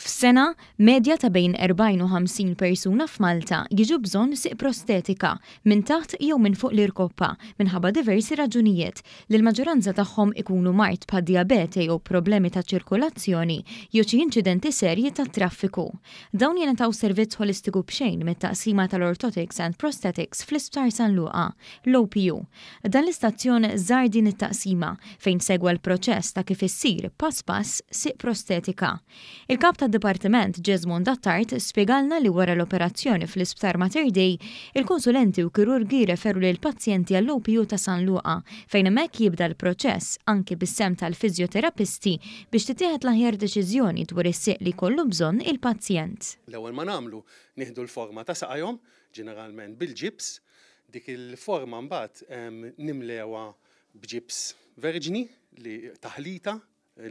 F'sena, medja ta' bejn 40 u 50 persuna f'Malta jiġu bżonn sieq prostetika, minn taħt jew minn fuq l-irkoppa, minħabba diversi raġunijiet, li l-maġġoranza tagħhom ikunu mard bħad-dijabete jew problemi ta' ċirkolazzjoni jew xi inċidenti serji tat-traffiku. Dawn jingħataw servizz ħolistiku b'xejn mit-Taqsima tal-Orthotics and Prosthetics fl-Isptar San Luqa, l-OPU. Dan l-istazzjon żar din it-taqsima, fejn segwa l-proċess ta' kif issir, pass pass, sieq prostetika. Il-Kap tad-Dipartiment, Jesmond Attard, spjegalna li wara l-operazzjoni fl-Isptar Mater Dei, il-konsulenti u kirurgi jirreferu lill-pazjenti għall-OPU ta' San Luqa, fejn hemmhekk jibda l-proċess, anki bis-sehem tal-fiżjoterapisti, biex tittieħed l-aħjar deċiżjoni dwar is-sieq li jkollu bżonn il-pazjent. L-ewwel ma nagħmlu, nieħdu l-forma ta' saqajhom, ġeneralment bil-ġibs, dik il-forma mbagħad nimlewha b'ġibs verġni li taħlita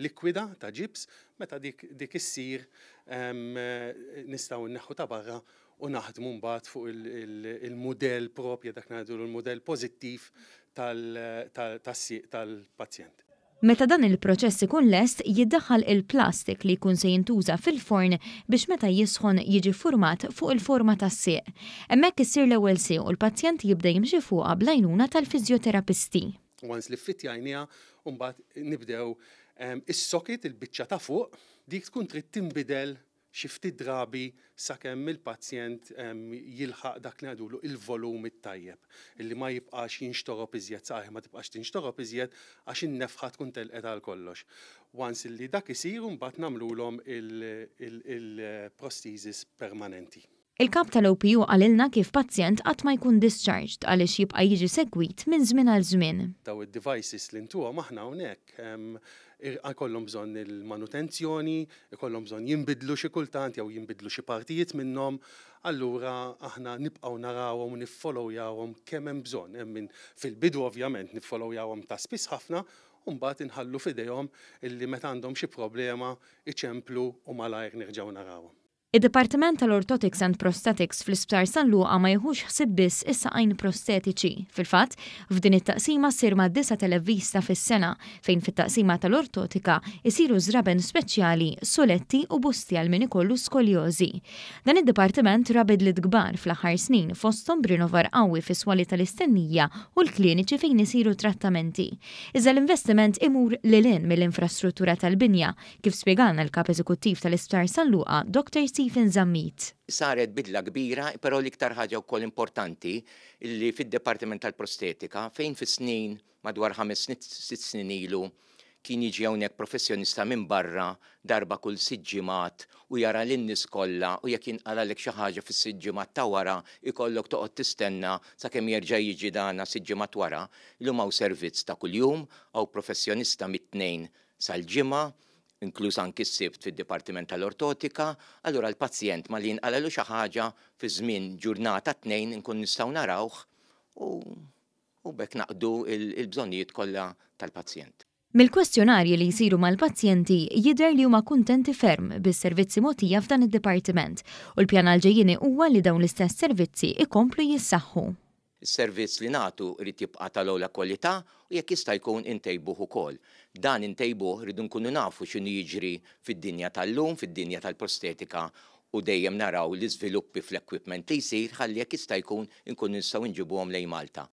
likwida ta' ġibs, meta dik dik issir nistgħu nneħħu ta' barra u naħdmu mbagħad fuq il-mudell proprja dak ngħidulu l-mudell pożittiv tas-sieq tal-pazjent. Meta dan il-proċess ikun lest, jiddaħħal il-plastik li jkun se jintuża fil-forn biex meta jisħon jiġi ffurmat fuq il-forma tas-sieq. Hemmhekk issir l-ewwel sieq u l-pazjent jibda jimxi fuqha bl-għajnuna tal-fiżjoterapisti. Once li ffittjajniha, mbagħad nibdew is-socket, il-biċċa ta' fuq, dik tkun trid tinbidel xi ftit drabi sakemm il-pazjent jilħaq dak li ngħidulu il-volum it-tajjeb, illi ma jibqax jinxtorob iżjed, saqajh ma tibqax tinxtorob iżjed għax in-nefħa tkun telqet għal kollox. Once illi dak isir mbagħad nagħmlulhom il-prosthesis permanenti. Il-Kap tal-OPU qalilna kif pazjent qatt ma jkun discharged għaliex jibqa' jiġi segwit minn żmien għal żmien. Dawn id-devices li ntuhom aħna hawnhekk ikollhom bżonn il-manutenzjoni, ikollhom bżonn jinbidlu xi kultant jew jinbidlu xi partijiet minnhom, allura aħna nibqgħu narawhom u niffollowjawhom kemm hemm bżonn. Hemm min fil-bidu ovvjament niffollowjawhom ta' spiss ħafna u mbagħad inħallu f'idejhom illi meta għandhom xi problema iċemplu u malajr nerġgħu narawhom. Id-Dipartiment tal-Orthotics and Prosthetics fl-Isptar San Luqa ma jiħux ħsieb biss is-saqajn prostetiċi. Fil-fatt, f'din it-taqsima ssir mad-9,000 vista fis-sena, fejn fit-taqsima tal-ortotika jsiru żraben speċjali, soletti u busti għal min ikollu skoljożi. Dan id-dipartiment ra bidliet kbar fl-aħħar snin fosthom b'rinnovar qawwi fis-swali tal-istennija u l-kliniċi fejn isiru trattamenti. Iżda l-investiment imur lil hinn mill-infrastruttura tal-binja, Kif spjegalna l-Kap Eżekuttiv tal-Isptar San Luqa, Doctor Stephen Zammit. Saret bidla kbira, però l-iktar ħaġa wkoll importanti li fid-Dipartiment tal-Prostetika fejn fis-snin madwar ħames sitt snin ilu kien jiġi hawnhekk professjonista minn barra darba kull sitt ġimgħat u jara lin-nies kollha u jekk jinqalgħalek xi ħaġa fis-sitt ġimgħat ta' wara jkollok toqgħod tistenna sakemm jerġa' jiġi dana sitt ġimgħat wara. Illum hawn servizz ta' kuljum, hawn professjonista mit-Tnejn sal-Ġimgħa, inkluż anki s-Sibt fid-Dipartiment tal-Ortotika, allura l-pazjent malli jinqalgħalu xi ħaġa fi żmien ġurnata tnejn inkun nistgħu narawh u u b'hekk naqdu l-bżonnijiet kollha tal-pazjent. Mill-kwestjonarji li jsiru mal-pazjenti jidher li huma kuntenti ferm bis-servizzi mogħtija f'dan id-dipartiment u l-pjan għall-ġejjieni huwa li dawn l-istess servizzi jkomplu jissaħħu. Is-servizz li nagħtu jrid jibqa' tal-ogħla kwalità u jekk jista' jkun intejbuh ukoll. Dan intejbuh rridu nkunu nafu x'inhu jiġri fid-dinja tal-lum, fid-dinja tal-prostetika u dejjem naraw l-iżviluppi fl-equipment li jsir ħalli jekk jista' jkun inkunu nistgħu nġibuhom lejn Malta.